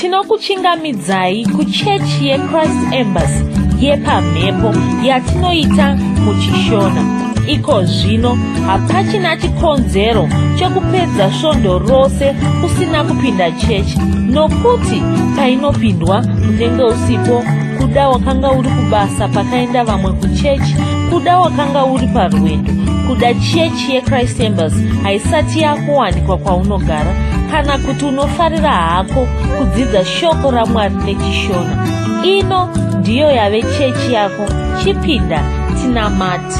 Tinokuchingamidzai kuchechi yeChrist Embassy yepamhepo yatinoita muChishona. Iko zvino hapachina chikonzero chekupedza svondo rose usina kupinda chechi nokuti painopindwa unenge usipo, kuda wakanga uri kubasa pakaenda vamwe kuchechi, kuda wakanga uri parwendo, kuda chechi yeChrist Embassy haisati yakuwanikwa kwaunogara, kana kuti unofarira hako kudzidza shoko raMwari neChishona. Ino ndiyo yave chechi yako, chipinda tinamate.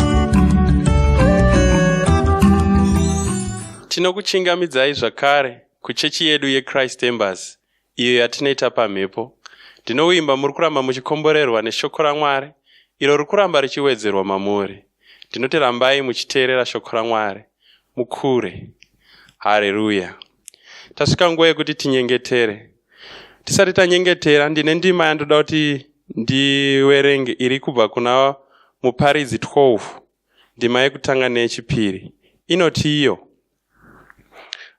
Tinokuchingamidzai zvakare kuchechi yedu yeChrist Embassy iyo yatinoita pamhepo. Ndinovimba muri kuramba muchikomborerwa neshoko raMwari iro riri kuramba richiwedzerwa mamuri. Ndinoti rambai muchiteerera shoko raMwari mukure. Hareruya. Tasvika nguva yekuti tinyengetere. Tisati tanyengetera, ndine ndima yandoda kuti ndiverenge iri kubva kuna Muparidzi 12 ndima yekutanga neyechipiri. Inoti iyo,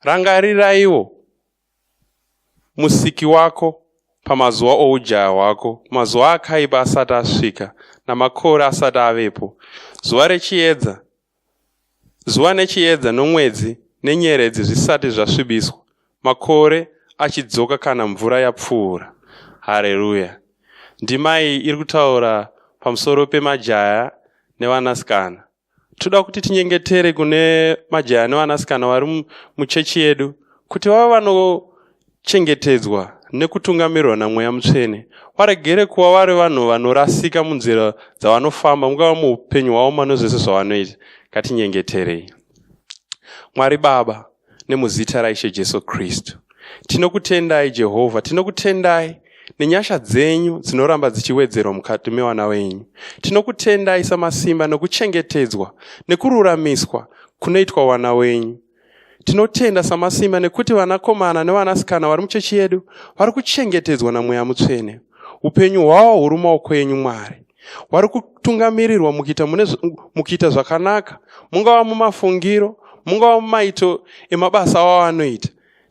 Rangariraiwo Musiki wako pamazuva oujaya hwako, mazuva akaipa asati asvika, namakore asati avepo, zuva rechiedza, zuva nechiedza nomwedzi nenyeredzi zvisati zvasvibiswa, makore achidzoka kana mvura yapfuura. Hareruya! Ndima iyi iri kutaura pamusoro pemajaya nevanasikana. Toda kuti tinyengetere kune majaya nevanasikana vari muchechi yedu kuti vave vanochengetedzwa nekutungamirirwa naMweya Mutsvene. Varegere kuva vari vanhu vanorasika munzira dzavanofamba, mungava muupenyu hwavo mane zvese zvavanoita. Ngatinyengeterei. Mwari Baba, nemuzita raIshe Jesu Kristu, tinokutendai Jehovha, tinokutendai nenyasha dzenyu dzinoramba dzichiwedzerwa mukati mevana venyu. Tinokutendai samasimba nokuchengetedzwa nekururamiswa kunoitwa vana wenyu. Tinotenda samasimba nekuti vanakomana nevanasikana vari muchechi yedu vari kuchengetedzwa naMweya Mutsvene. Upenyu hwavo huri mumaoko enyu Mwari. Vari kutungamirirwa mukuita mune mukuita zvakanaka, mungava mumafungiro, mungava mumaito emabasa avo avanoita.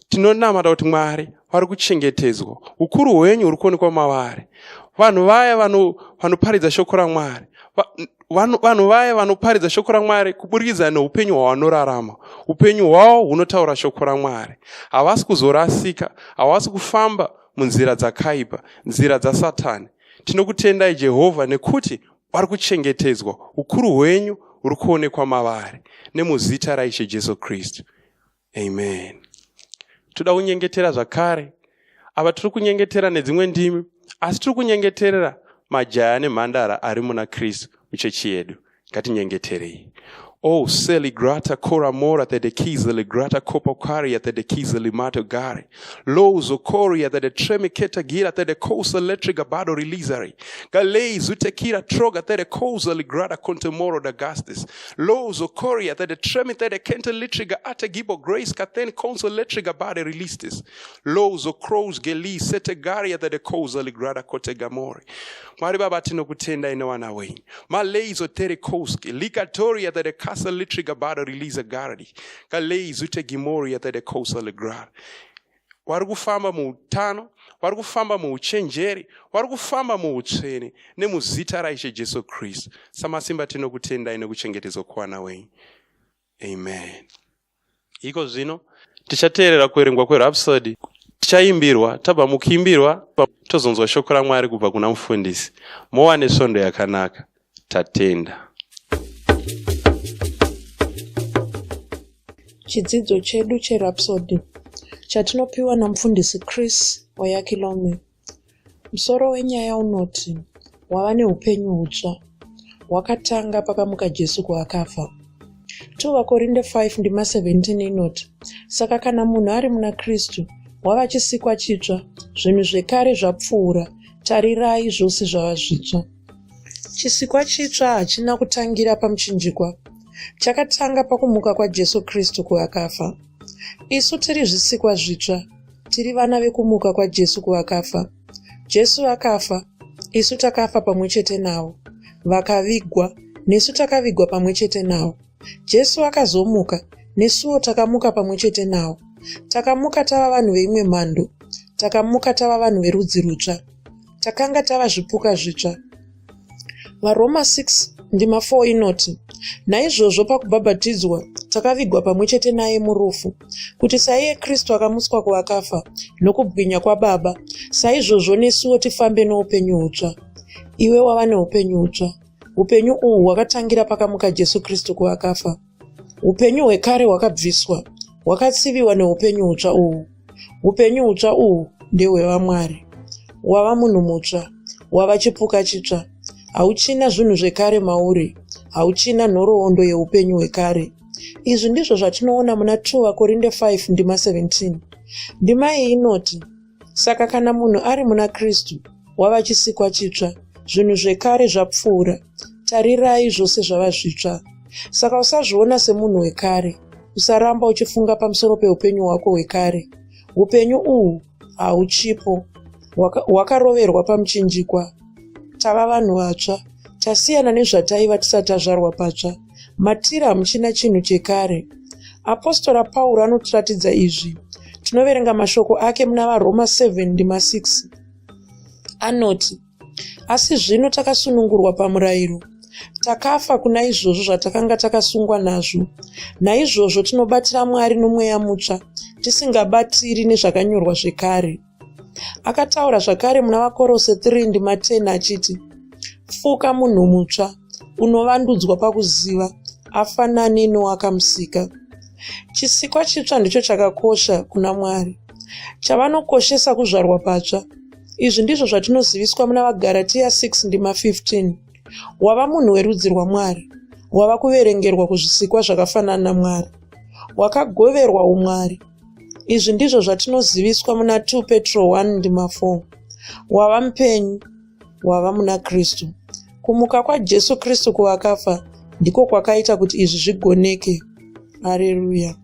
Tinonamata kuti Mwari vari kuchengetedzwa. Ukuru hwenyu huri kuonekwa mavari. Vanhu vaya vanoparidza shoko raMwari, vanhu vaya vanoparidza shoko raMwari kuburikidza neupenyu hwavanorarama, upenyu hwavo hunotaura shoko raMwari. Havasi kuzorasika, havasi kufamba munzira dzakaipa, nzira dzaSatani. Tinokutendai Jehovha nekuti vari kuchengetedzwa, ukuru hwenyu huri kuonekwa mavari. Nemuzita raIshe Jesu Kristu. Amen. Toda kunyengetera zvakare. Apa tiri kunyengetera nedzimwe ndimi, asi tiri kunyengeterera majaya nemhandara ari muna Kristu muchechi yedu. Ngatinyengeterei. Oh, seli grata kora mora the dekiza le grata kopokaria the dekiza limato gari. Lozo koria the tremiketa gira the kosa letriga bado releasari. Galei zutekira troga the kosa ligrada contemoro da gastis. Lozo koria the tremite the kente litriga ate gibo grace katen konso letriga bade releastis. Lozo crows geli sete garia the kosa ligrada kote gamori. Mwari Baba tinokutendai newana wenyu. Maleizo tere koski likatoria the kasa litriga bada release gardi. Galeizo te gimoria the kosa ligrada. Vari kufamba muutano, vari kufamba muuchenjeri, vari kufamba muutsvene nemuzita raIshe Jesu Kristu. Samasimba tinokutendai nekuchengetedzwa kuwana wenyu. Amen. Iko zvino tichateerera kuverengwa kweRhapsody, tichaimbirwa, tabva mukuimbirwa tozonzwa shoko raMwari kubva kuna mufundisi. Mova nesvondo yakanaka. Tatenda. Chidzidzo chedu cheRhapsody chatinopiwa naMufundisi Chris Oyakilome. Musoro wenyaya unoti Wava neupenyu hutsva hwakatanga pakamuka Jesu kuakafa. 2 VaKorinde 5 ndima 17 inoti, Saka kana munhu ari muna Kristu, wava chisikwa chitsva, zvinhu zvekare zvapfuura, tarirai zvose zvava zvitsva. Chisikwa chitsva hachina kutangira pamuchinjikwa. Chakatanga pakumuka kwaJesu Kristu kuvakafa. Isu tiri zvisikwa zvitsva, tiri vana vekumuka kwaJesu kuvakafa. Jesu akafa, isu takafa pamwe chete navo. Vakavigwa, nesu takavigwa pamwe chete navo. Jesu akazomuka, nesuwo takamuka pamwe chete navo. Takamuka tava vanhu veimwe mhando. Takamuka tava vanhu verudzi rutsva. Takanga tava zvipuka zvitsva. VaRoma 6 ndima 4 inoti, Naizvozvo pakubhabhatidzwa takavigwa pamwe chete naye murufu, kuti saiye Kristu akamutswa kuvakafa nokubwinya kwaBaba, saizvozvo nesuwo tifambe noupenyu hutsva. Iwe wava neupenyu hutsva. Upenyu uhwu hwakatangira pakamuka Jesu Kristu kuvakafa. Upenyu hwekare hwakabviswa, hwakatsiviwa neupenyu hutsva uhwu. Upenyu hutsva uhwu ndehwevaMwari. Wava munhu mutsva. Wava chipuka chitsva. Hauchina zvinhu zvekare mauri. Hauchina nhoroondo yeupenyu hwekare. Izvi ndizvo zvatinoona muna 2 Vakorinde 5 ndima 17. Ndima iyi inoti, Saka kana munhu ari muna Kristu, wava chisikwa chitsva, zvinhu zvekare zvapfuura, tarirai zvose zvava zvitsva. Saka usazviona semunhu wekare, usaramba uchifunga pamusoro peupenyu hwako hwekare. Upenyu uhu hauchipo, hwakaroverwa pamuchinjikwa. Tava vanhu vatsva, tasiyana nezvataiva tisati tazvarwa patsva. Matiri hamuchina chinhu chekare. Apostora Pauro anotiratidza izvi. Tinoverenga mashoko ake muna vaRoma 7 ndima 6. Anoti, Asi zvino takasunungurwa pamurayiro, takafa kuna izvozvo zvatakanga takasungwa nazvo. Naizvozvo tinobatira Mwari nomweya mutsva, tisingabatiri nezvakanyorwa zvekare. Akataura zvakare muna vaKorose 3 ndima 10 achiti, Fuka munhu mutsva, unovandudzwa pakuziva, afanane nowakamusika. Chisikwa chitsva ndicho chakakosha kuna Mwari. Chavanokoshesa kuzvarwa patsva. Izvi ndizvo zvatinoziviswa muna vaGaratiya 6 ndima 15. Wava munhu werudzi rwaMwari. Wava kuverengerwa kuzvisikwa zvakafanana naMwari. Wakagoverwa umwari. Izvi ndizvo zvatinoziviswa muna 2 Petro 1 ndima 4. Wava mupenyu, wava muna Kristu. Kumuka kwaJesu Kristu kuvakafa ndiko kwakaita kuti izvi zvigoneke. Areruya.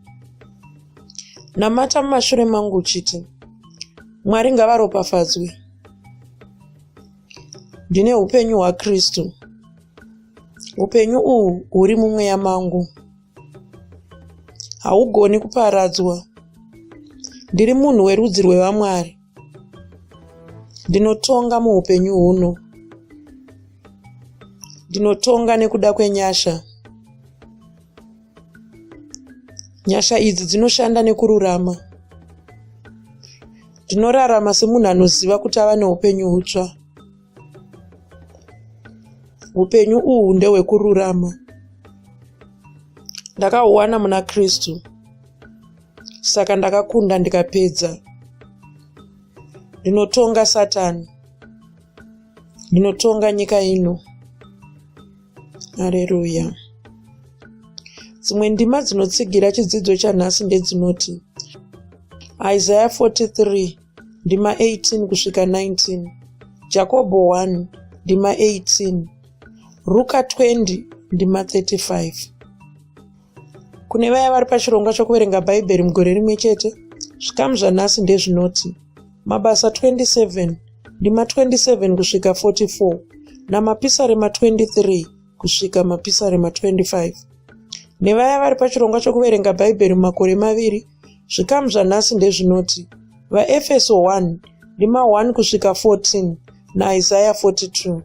Namata mumashure mangu uchiti, Mwari ngavaropafadzwe. Ndine upenyu hwaKristu. Upenyu uhu huri mumweya mangu. Haugoni kuparadzwa. Ndiri munhu werudzi rwevaMwari. Ndinotonga muupenyu huno. Ndinotonga nekuda kwenyasha. Nyasha idzi dzinoshanda nekururama. Ndinorarama semunhu anoziva kuti ava neupenyu hutsva. Upenyu uhu ndehwekururama. Ndakahuwana muna Kristu. Saka ndakakunda ndikapedza. Ndinotonga Satani. Ndinotonga nyika ino. Areruya. Dzimwe ndima dzinotsigira chidzidzo chanhasi ndedzinoti Isaya 43 ndima 18 kusvika 19, Jakobho 1 ndima 18, Ruka 20 ndima 35. Kune vaya vari pachirongwa chokuverenga Bhaibheri mugore rimwe chete, zvikamu zvanhasi ndezvinoti Mabasa 27 ndima 27 kusvika 44 naMapisarema 23 kusvika Mapisarema 25. Nevaya vari pachirongwa chokuverenga Bhaibheri mumakore maviri, zvikamu zvanhasi ndezvinoti VaEfeso 1 ndima 1 kusvika 14 naIsaya 42.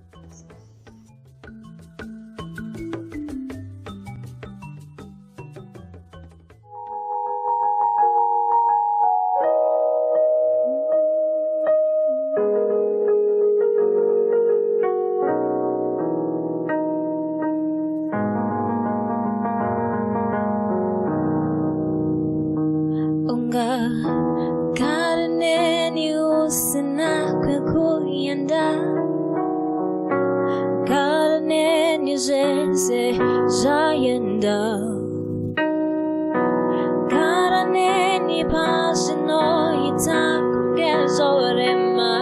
Ungagara neni usina kwekuenda gara neni zvese zvaenda gara neni pazvinoita kunge zvorema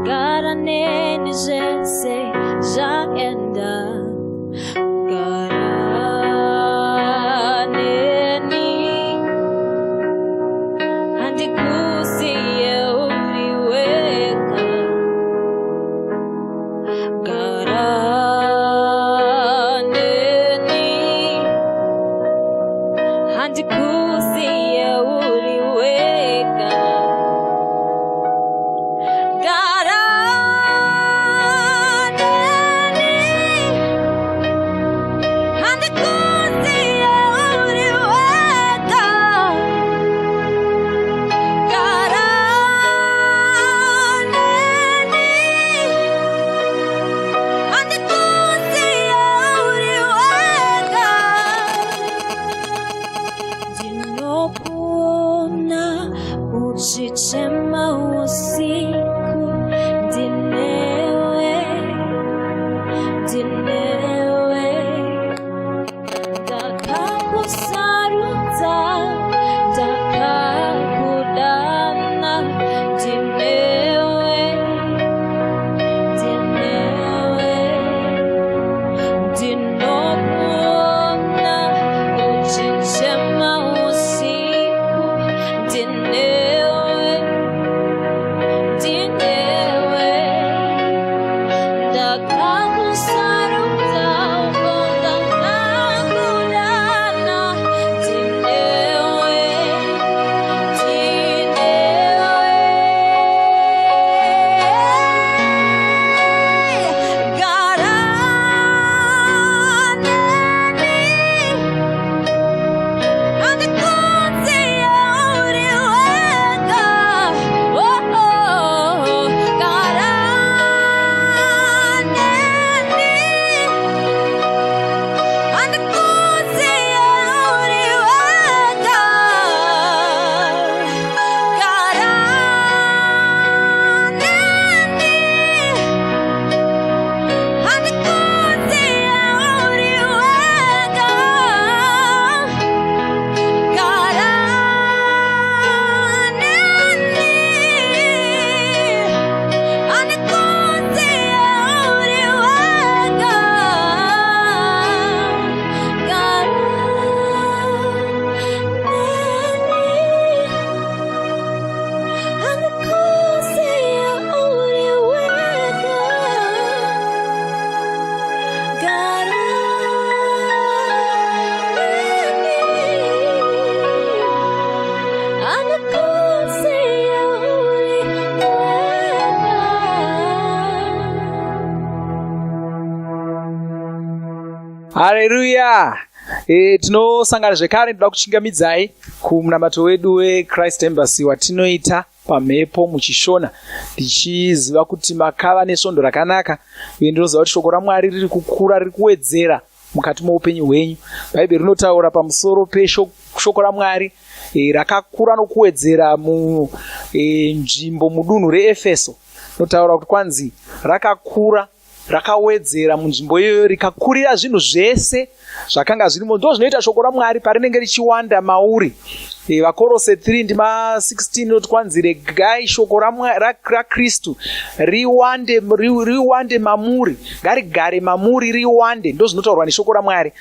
gara neni zvese zvaenda gara neni handikusiye uri wega gara neni handikusiye uri wega. Uchichema usiku, ndinewe, ndinewe. Ndakakusarudza, ndakakudana, ndinewe, ndinewe. Ndinokuona uchichema usiku, ndinewe, ndinewe. Ndakakusarudza, ndakakudana, ndinewe, ndinewe. Gara neni, handikusiye uri wega. Oh, oh, gara neni, handikusiye uri wega. Gara neni, handikusiye uri wega. Gara neni, handikusiye uri wega. Gara neni, handikusiye uri wega. Gara neni, handikusiye uri wega. Hareruya! Tinosangana zvekare. Ndoda kuchingamidzai kumunamato wedu weChrist Embassy watinoita pamhepo muchiShona, ndichiziva kuti makava nesvondo rakanaka, uye ndinoziva kuti shoko raMwari riri kukura, riri kuwedzera mukati moupenyu hwenyu. Bhaibheri rinotaura pamusoro peshoko raMwari rakakura nokuwedzera munzvimbo mudunhu reEfeso. Rinotaura kuti kwanzi rakakura, rakawedzera munzvimbo iyoyo, rikakurira zvinhu zvese zvakanga zvirimo. Ndo zvinoita shoko raMwari parinenge richiwanda mauri. VaKorose 3 ndima 16 inoti kwanzi regai shoko raKristu riwande, riwande mamuri, ngarigare mamuri, riwande. Ndo zvinotaurwa neshoko raMwari.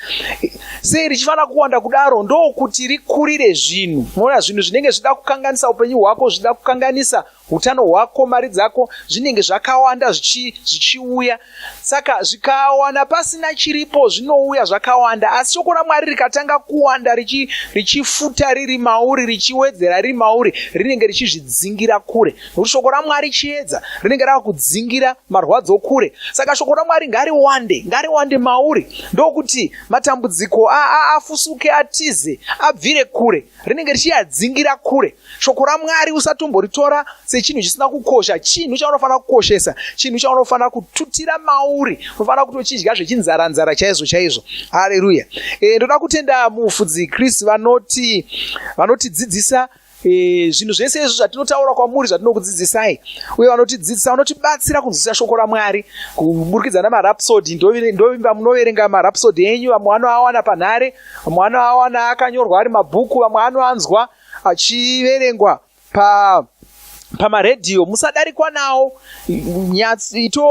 Sei richifanira kuwanda kudaro? Ndokuti rikurire zvinhu. Unoona zvinhu zvinenge zvida kukanganisa upenyu hwako, zvida kukanganisa utano hwako, mari dzako, zvinenge zvakawanda zvichiuya. Saka zvikawana pasina chiripo, zvinouya zvakawanda. Asi shoko raMwari rikatanga kuwanda, richifuta riri mauri, richiwedzera riri mauri, rinenge richizvidzingira kure, nokuti shoko raMwari chiedza, rinenge rava kudzingira marwadzo kure. Saka shoko raMwari ngariwande, ngariwande mauri, ndokuti matambudziko afusuke, atize, abvire kure. Rinenge richiyadzingira kure. Shoko raMwari usatomboritora sechinhu chisina kukosha, chinhu chaunofanira kukoshesa, chinhu chaunofanira kututira mauri, unofanira kutochidya zvechinzara-nzara chaizvo chaizvo. Hareruya! Ndoda kutenda mufudzi Chris vanotidzidzisa zvinhu zvese izvo zvatinotaura kwamuri, zvatinokudzidzisai, uye vanotidzidzisa, vanotibatsira kunzwisisa shoko raMwari kuburikidza namarapsody. Ndovimba munoverenga marapsody enyu. Vamwe vanoawana panhare, vamwe vanoawana akanyorwa ari mabhuku, vamwe anoanzwa achiverengwa pamaredhiyo. Musadarikwa nawo.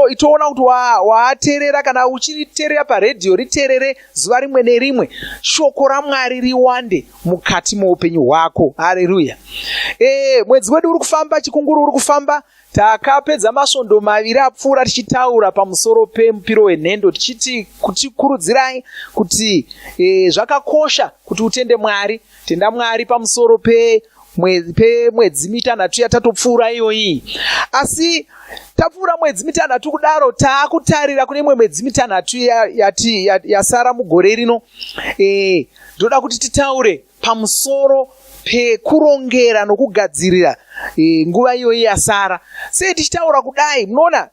Itoona kuti waaterera. Kana uchiriterera paredhiyo, riterere zuva rimwe nerimwe. Shoko raMwari riwande mukati moupenyu hwako. Hareruya! Mwedzi wedu uri kufamba, Chikunguru uri kufamba. Takapedza masvondo maviri apfuura tichitaura pamusoro pemupiro wenhendo, tichiti kutikurudzirai kuti zvakakosha kuti utende Mwari. Tenda Mwari pamusoro pemwedzi mitanhatu yatatopfuura iyoyi. Asi tapfuura mwedzi mitanhatu kudaro, taakutarira kune imwe mwedzi mitanhatu yasara mugore rino. Ndoda kuti titaure pamusoro pekurongera nokugadzirira nguva iyoyi yasara. Sei tichitaura kudai? Munoona,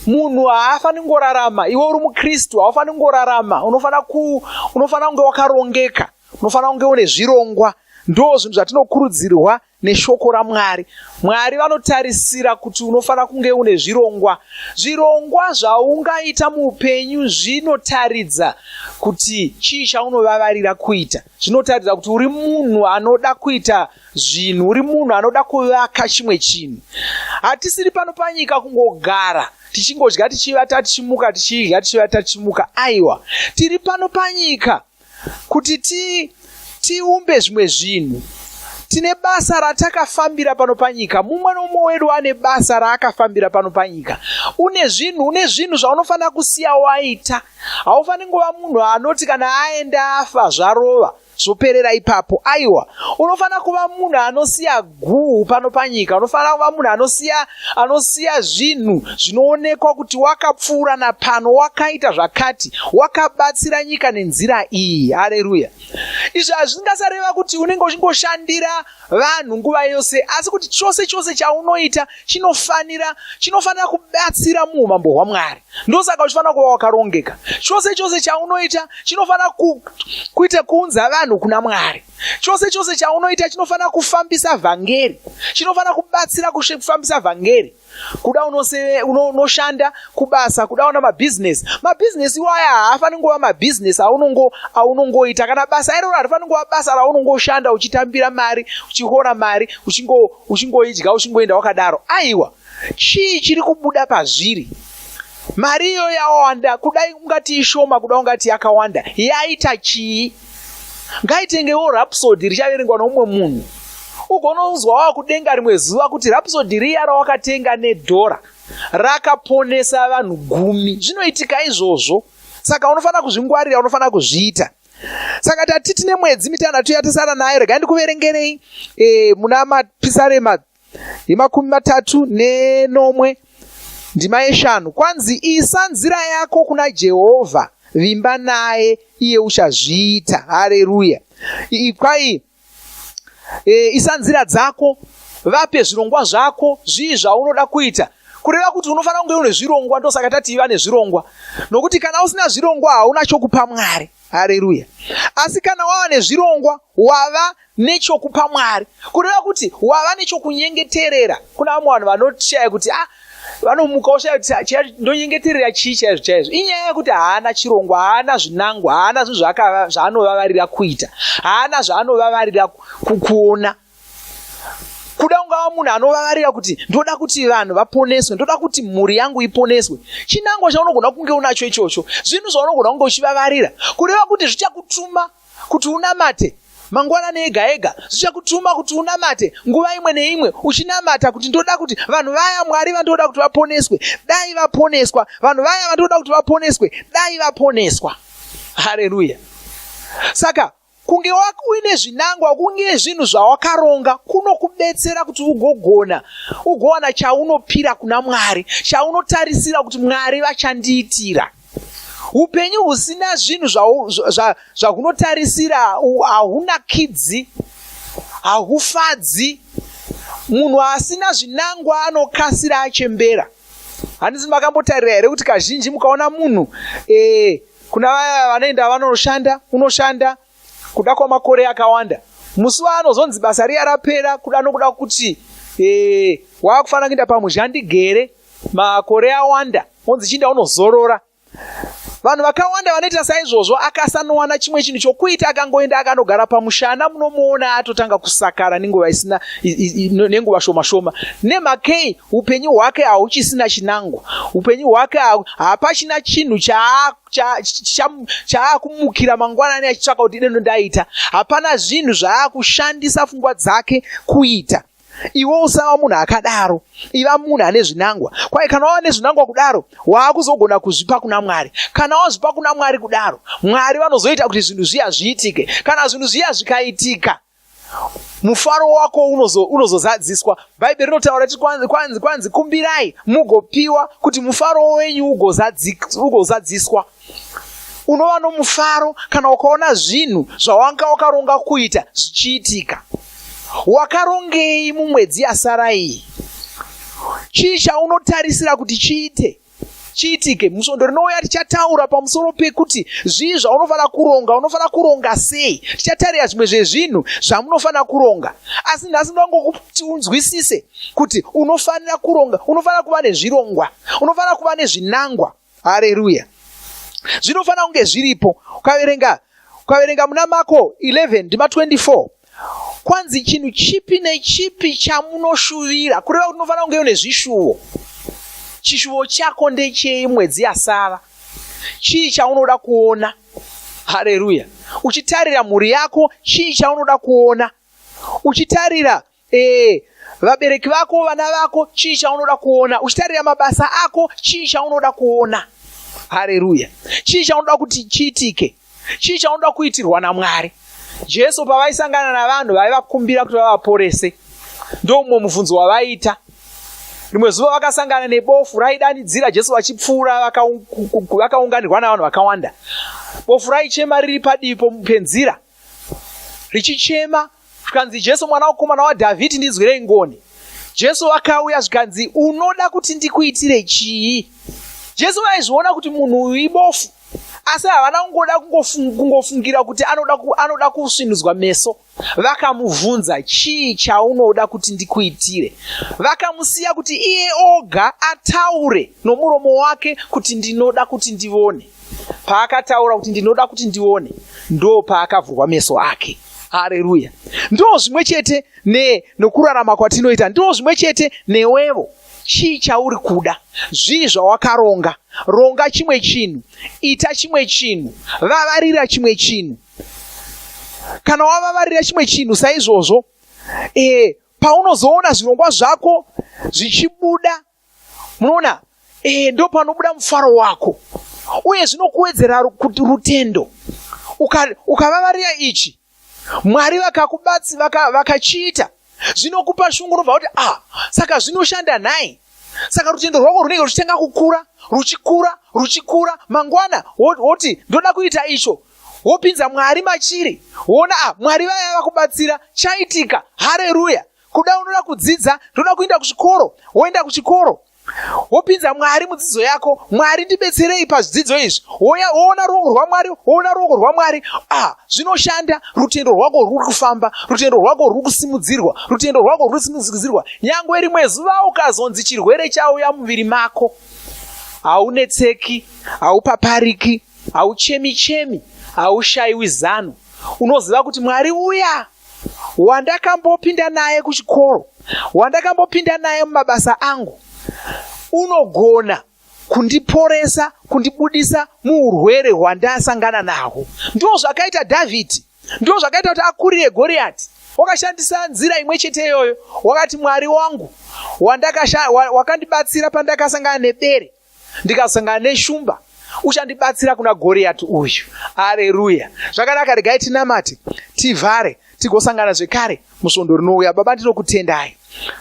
munhu haafaniri kungorarama. Iwe uri muKristu, haufaniri kungorarama. Unofanira kunge wakarongeka, unofanira kunge une zvirongwa. Ndo zvinhu zvatinokurudzirwa neshoko raMwari. Mwari vanotarisira kuti unofanira kunge une zvirongwa. Zvirongwa zvaungaita muupenyu zvinotaridza kuti chii chaunovavarira kuita. Zvinotaridza kuti uri munhu anoda kuita zvinhu, uri munhu anoda kuvaka chimwe chinhu. Hatisiri pano panyika kungogara tichingodya tichivata tichimuka tichidya tichivata tichimuka. Aiwa, tiri pano panyika kuti ti tiumbe zvimwe zvinhu. Tine basa ratakafambira pano panyika. Mumwe nomumwe wedu ane basa raakafambira pano panyika. Une zvinhu, une zvinhu zvaunofanira kusiya waita. Haufaniri kuva munhu anoti kana aenda afa zvarova zvoperera ipapo. Aiwa, unofanira kuva munhu anosiya guhu pano panyika. Unofanira kuva munhu anosiya anosiya zvinhu zvinoonekwa kuti wakapfuura napano, wakaita zvakati, wakabatsira nyika nenzira iyi. Hareruya! Izvi hazvingasareva kuti unenge uchingoshandira vanhu nguva yose, asi kuti chose chose chaunoita chinofanira chinofanira kubatsira muumambo hwaMwari. Ndosaka uchifanira kuva wakarongeka. Chose chose chaunoita chinofanira ku, kuita kuunza vanhu kuna Mwari. Chose chose chaunoita chinofanira kufambisa vhangeri, chinofanira kubatsira kufambisa vhangeri. Kuda unoshanda kubasa, kuda una mabhizinesi. Mabhizinesi iwaya haafaniri kuva mabhizinesi aunongoita. Kana basa iroro harifaniri kuva basa raunongoshanda uchitambira mari, uchihora mari, uchingoidya, uchingoenda wakadaro. Aiwa, chii chiri kubuda pazviri? Mari iyoyo yawanda, kudai ungati ishoma, kuda ungati yakawanda, yaita chii? Ngaitengewo Rhapsody richaverengwa noumwe munhu. Ugononzwa wava kudenga rimwe zuva kuti Rhapsody riya rawakatenga nedhora rakaponesa vanhu gumi. Zvinoitika izvozvo. Saka unofanira kuzvingwarira, unofanira kuzviita. Saka tati tine mwedzi mitanhatu yatasara nayo, regai ndikuverengerei e, muna Mapisarema yemakumi matatu nenomwe ndima yeshanu kwanzi isa nzira yako kuna Jehovha, vimba naye iye uchazviita. Hareruya! Kwai e, isa nzira dzako, vape zvirongwa zvako, zvii zvaunoda kuita. Kureva kuti unofanira kunge une zvirongwa, ndosaka tati iva nezvirongwa, nokuti kana usina zvirongwa hauna chokupa Mwari. Hareruya! Asi kana wava nezvirongwa, wava nechokupa Mwari, kureva kuti wava nechokunyengeterera. Kuna vamwe vanhu vanoshaya kuti ah, vanomuka woshaya kuti ah, ndonyengeterera chii chaizvo chaizvo. Inyaya yekuti haana chirongwa, haana zvinangwa, haana zvinhu zvaanovavarira kuita, haana zvaanovavarira kuona. Kuda ungava munhu anovavarira kuti ndoda kuti vanhu vaponeswe, ndoda kuti mhuri yangu iponeswe. Chinangwa chaunogona kunge unacho ichocho, zvinhu zvaunogona kunge uchivavarira, kureva kuti zvichakutuma kuti unamate mangwanani ega ega, zvichakutuma kuti unamate nguva imwe neimwe, uchinamata kuti ndoda kuti vanhu vaya Mwari vandoda kuti vaponeswe, dai vaponeswa, vanhu vaya vandoda kuti vaponeswe, dai vaponeswa. Hareruya! Saka kunge uine zvinangwa, kunge zvinhu zvawakaronga kunokubetsera kuti ugogona, ugowana chaunopira kuna Mwari, chaunotarisira kuti Mwari vachandiitira. Upenyu husina zvinhu zvahunotarisira hahunakidzi, hahufadzi. Munhu asina zvinangwa anokasira achembera. Handisi makambotarira here kuti kazhinji mukaona munhu e, kuna vaya vanoenda vanoshanda, unoshanda kuda kwamakore akawanda, musi waanozonzi basa riya rapera, kuda nokuda kuti e, waakufanira kuenda pamuzhandigere makore awanda, onzi chiinda unozorora. Vanhu vakawanda vanoita saizvozvo, akasanowana chimwe chinhu chokuita akangoenda akanogara pamushana, munomuona atotanga kusakara nenguva isina nenguva shoma shoma. Nemhakei? Upenyu hwake hauchisina chinangwa, upenyu hwake hapachina chinhu chaakumukira mangwanani achitsvaka kuti deno ndaita. Hapana zvinhu zvaakushandisa pfungwa dzake kuita. Iwe usava munhu akadaro, iva munhu ane zvinangwa. Kwai kana wava nezvinangwa kudaro, waakuzogona kuzvipa kuna Mwari. Kana wazvipa kuna Mwari kudaro, Mwari vanozoita kuti zvinhu zviya zviitike. Kana zvinhu zviya zvikaitika, mufaro wako unozozadziswa. Unozo Bhaibheri rinotaura kuti kwanzi, kwanzi, kwanzi kumbirai mugopiwa kuti mufaro wenyu ugozadziswa. Unova nomufaro kana ukaona zvinhu zvawanga wakaronga kuita zvichiitika. Wakarongei mumwedzi yasara iyi? Chii chaunotarisira kuti chiite? Chiitike. Musvondo rinouya tichataura pamusoro pekuti zvii zvaunofanira kuronga, unofanira kuronga sei. Tichatarira zvimwe zvezvinhu zvamunofanira kuronga. Asi nhasi ndoda kungokuti unzwisise kuti unofanira kuronga, unofanira kuva nezvirongwa, unofanira kuva nezvinangwa. Hareruya. Zvinofanira kunge zviripo. Ukaverenga ukaverenga muna Mako 11 ndima 24 kwanzi chinhu chipi nechipi chamunoshuvira, kureva kuti unofanira kunge une zvishuvo. Chishuvo chako ndechei mwedzi yasara? Chii chaunoda kuona? Hareruya. Uchitarira mhuri yako, chii chaunoda kuona? Uchitarira Ee, vabereki vako, vana vako, chii chaunoda kuona? Uchitarira mabasa ako, chii chaunoda kuona? Hareruya! Chii chaunoda kuti chiitike? Chii chaunoda kuitirwa naMwari? Jesu pavaisangana navanhu vaivakumbira kuti vavaporese, ndomumwe mubvunzo wavaiita. Rimwe zuva vakasangana nebofu raidanidzira Jesu vachipfuura, vakaunganirwa navanhu vakawanda. Bofu raichema riri padivi penzira richichema Zvikanzi, Jesu mwanakomana waDhavhidhi, ndinzwirei ngoni. Jesu akauya zvikanzi, unoda kuti ndikuitire chii? Jesu vaizviona kuti munhu uyu ibofu, asi havana kungoda kungofungira kuti anoda, anoda kusvinudzwa meso. Vakamubvunza, chii chaunoda kuti ndikuitire? Vakamusiya kuti iye oga ataure nomuromo wake kuti ndinoda kuti ndivone. Paakataura kuti ndinoda kuti ndione, ndo paakavhurwa meso ake. Hareruya! Ndo zvimwe chete ne nokurarama kwatinoita, ndo zvimwe chete newevo. Chii chauri kuda? Zvii zvawakaronga? Ronga chimwe chinhu, ita chimwe chinhu, vavarira chimwe chinhu. Kana wavavarira chimwe chinhu saizvozvo, e, paunozoona zvirongwa zvako zvichibuda munoona e, ndo panobuda mufaro wako uye zvinokuwedzera rutendo ukavavarira uka ichi mwari vakakubatsi vakachiita vaka zvinokupa shungu unobva kuti ah saka zvinoshanda nhai saka rutendo rwako runenge ruchitanga kukura ruchikura ruchikura mangwana woti ndoda kuita icho wopinza mwari machiri woona ah mwari vaya vakubatsira chaitika hareruya Kuda unoda kudzidza, ndoda kuenda kuchikoro, woenda kuchikoro wopinza Mwari mudzidzo yako. Mwari ndibetserei pazvidzidzo izvi. Woya woona ruoko rwaMwari, woona ruoko rwaMwari. Ah, zvinoshanda. Rutendo rwako rwuri kufamba, rutendo rwako rwuri kusimudzirwa, rutendo rwako rwuri kusimudzirwa. Nyangwe rimwe zuva ukazonzi chirwere chauya muviri mako, haunetseki, haupapariki, hauchemi chemi, haushayiwi zano. Unoziva kuti Mwari uya wandakambopinda naye kuchikoro, wandakambopinda naye mumabasa angu, unogona kundiporesa, kundibudisa muurwere hwandasangana nahwo. Ndizvo zvakaita Dhavhidhi, ndizvo zvakaita kuti akurire Goriati. Wakashandisa nzira imwe chete iyoyo, wakati Mwari wangu wakandibatsira pandakasangana nebere ndikasangana neshumba uchandibatsira kuna Goriyati uyu. Areruya! Zvakanaka, regai tinamate, tivhare, tigosangana zvekare musvondo rinouya. Baba, ndinokutendai.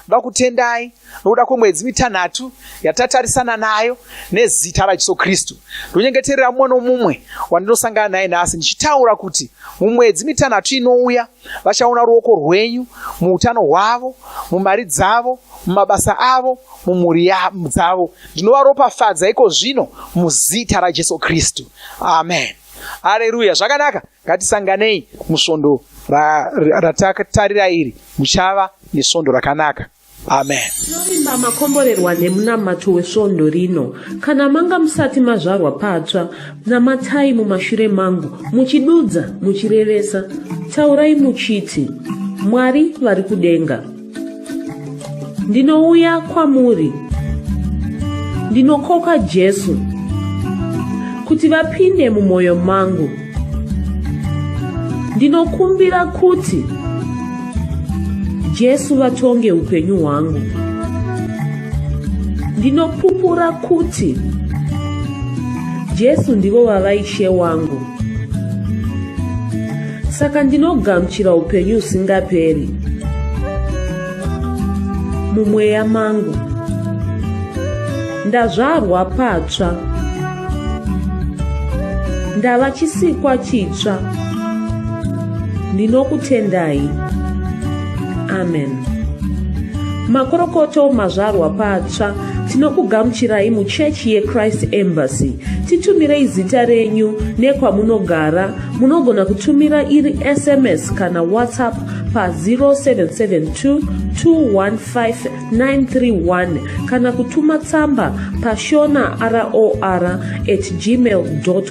Ndoda kutendai nokuda kwemwedzi mitanhatu yatatarisana nayo nezita raJesu Kristu. Ndonyengeterera mumwe nomumwe wandinosangana naye nhasi ndichitaura kuti mumwedzi mitanhatu inouya vachaona ruoko rwenyu muutano hwavo, mumari dzavo, mumabasa avo, mumhuri dzavo. Ndinovaropafadza iko zvino muzita raJesu Kristu. Amen. Hareruya. Zvakanaka, ngatisanganei musvondo ratakatarira iri. Muchava nesvondo rakanaka. Amen. Tinovimba makomborerwa nemunamato wesvondo rino. Kana manga musati mazvarwa patsva, namatai mumashure mangu muchidudza muchirevesa. Taurai muchiti, Mwari vari kudenga. Ndinouya kwamuri. Ndinokoka Jesu kuti vapinde mumwoyo mangu. Ndinokumbira kuti Jesu vatonge upenyu hwangu. Ndinopupura kuti Jesu ndivo vava Ishe wangu. Saka ndinogamuchira upenyu husingaperi mumweya mangu. Ndazvarwa patsva. Ndava chisikwa chitsva. Ndinokutendai. Amen. Makorokoto mazvarwa patsva. Tinokugamuchirai muchechi yeChrist Embassy. Titumirei zita renyu nekwamunogara. Munogona kutumira iri SMS kana WhatsApp pa 0772 215 931 kana kutuma tsamba pashona ror at gmail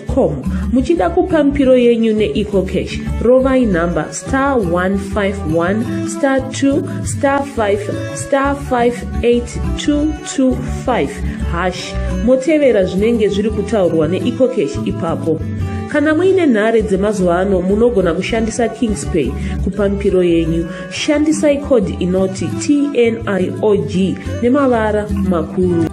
com. Muchida kupa mipiro yenyu neEcoCash, rovai nhamba star 151 star 2 star 5 star 58225 hash, motevera zvinenge zviri kutaurwa neEcoCash ipapo. Kana muine nhare dzemazuva ano, munogona kushandisa Kingspay kupa mipiro yenyu. Shandisai code inoti TNIOG nemavara makuru.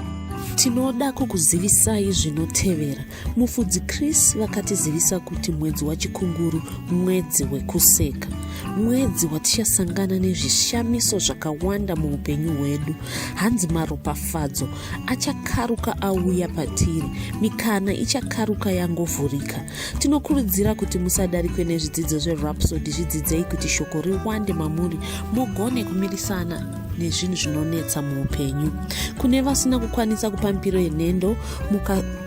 Tinoda kukuzivisai zvinotevera. Mufudzi Chris vakatizivisa kuti mwedzi waChikunguru mwedzi wekuseka, mwedzi watichasangana nezvishamiso zvakawanda muupenyu hwedu. Hanzi maropafadzo achakaruka auya patiri, mikana ichakaruka yangovhurika. Tinokurudzira kuti musadarikwe nezvidzidzo zveRhapsody. Zvidzidzei kuti shoko riwande mamuri, mugone kumirisana nezvinhu zvinonetsa muupenyu. Kune vasina kukwanisa kupa mipiro yenhendo,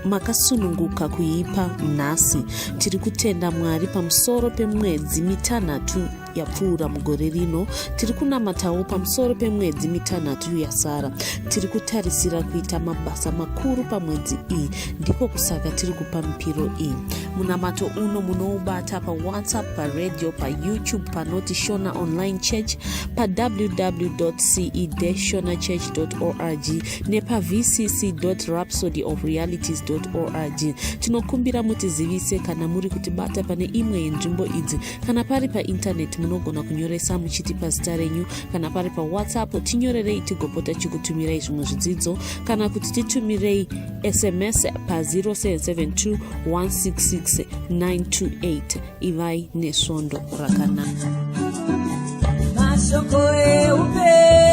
makasununguka kuipa nhasi. Tiri kutenda Mwari pamusoro pemwedzi mitanhatu yapfuura mugore rino. Tiri kunamatawo pamusoro pemwedzi mitanhatu yasara. Tiri kutarisira kuita mabasa makuru pamwedzi iyi, ndiko kusaka tiri kupa mipiro iyi. Munamato uno munoubata paWhatsApp, paradio, paYouTube panoti Shona Online Church, pawww ce shonachurch org nepavcc rhapsody of realities org. Tinokumbira mutizivise kana muri kutibata pane imwe yenzvimbo idzi. Kana pari paintaneti, munogona kunyoresa muchitipa zita renyu. Kana pari paWhatsApp, tinyorerei tigopota chikutumirai zvimwe zvidzidzo, kana kuti titumirei SMS pa0772 166 928. Ivai nesvondo rakanaka. Mashoko eupenyu.